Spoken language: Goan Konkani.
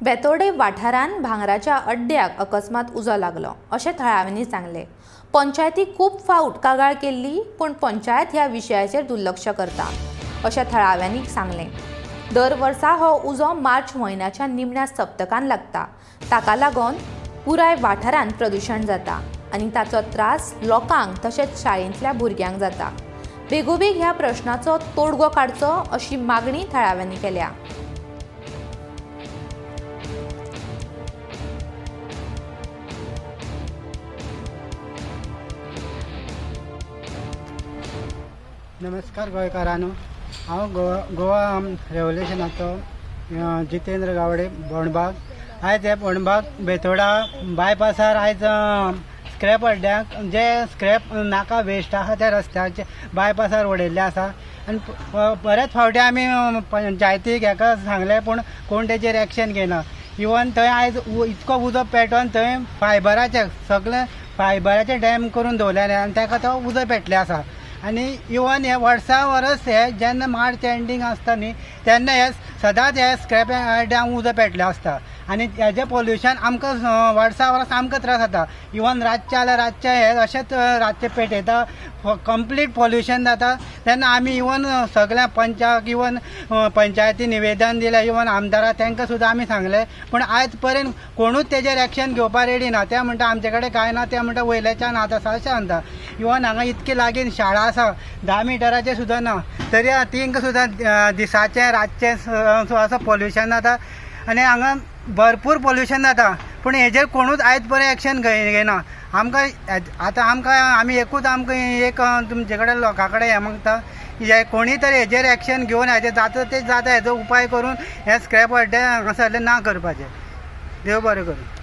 बेतोडे वाठारांत भांगराच्या अड्ड्याक अकस्मात उजो लागलो अशें थळाव्यांनी सांगलें। पंचायती खूब फावट कागाळ केल्ली पूण पंचायत ह्या विशयाचेर दुर्लक्ष करता अशें थळाव्यांनी सांगलें। दर वर्सा हो उजो मार्च म्हयन्याच्या निमण्या सप्तकान लागता, ताका लागून पुराय वाठारांत प्रदूशण जाता आनी ताचो त्रास लोकांक तशेंच शाळेंतल्या भुरग्यांक जाता। बेगोबेग ह्या प्रश्नाचो तोडगो काडचो अशी मागणी थळाव्यांनी केल्या। नमस्कार गोंयकारांनो, हांव गोवा रेव्होल्युशनाचो जितेंद्र गावडे बोणबाग। आयज हे बोणबाग बेतोडा बायपासार आयज स्क्रॅप अड्ड्याक जे स्क्रॅप नाका वेस्ट आसा ते रस्त्याचे बायपासार उडयल्ले आसा आनी बरेच फावटी आमी पंचायतीक हेका सांगलें पूण कोण तेजेर एक्शन घेना। इवन थंय आयज इतको उजो पेटोवन थंय फायबराचे सगळे फायबराचे डॅम करून दवरलेले आनी ताका तो उजो पेटले आसा। आनी इवन हे वर्सा वरस हे जेन्ना मार्च एंडींग आसता न्ही तेन्ना हे सदांच हे स्क्रॅप डॅम उजो पेटले आसता आनी हेजें पोल्युशन आमकां वर्सा वरस आमकां त्रास जाता। इवन रातचें जाल्यार रातचें हे अशेंच रातचें पेटयता, कंप्लीट पोल्युशन जाता। तेन्ना आमी इवन सगळ्या पंचाक इवन पंचायती निवेदन दिलें, इवन आमदाराक तांकां सुद्दां आमी सांगलें पूण आयज पर्यंत कोणूच तेजेर एक्शन घेवपाक रेडी ना। ते म्हणटा आमचे कडेन कांय ना, ते म्हणटा वयल्याच्यान आतां आसा अशें म्हणटा। इवन हांगा इतके लागीं शाळा आसा, 10 मिटराचें सुद्दां ना, तरी तांकां सुद्दां दिसाचें रातचें असो पोल्युशन जाता आनी हांगा भरपूर पोल्युशन जाता पूण हेजेर कोणूच आयज पर्यंत एक्शन घेना। आमकां आतां आमकां आमी एकूच आमकां एक तुमचे कडेन लोकां कडेन हें मागता हे कोणी तरी हेजेर एक्शन घेवन हेजेर जाता तें जाता हेजो उपाय करून हे स्क्रॅप अड्डे हांगासरले ना करपाचें। देव बरें करूं।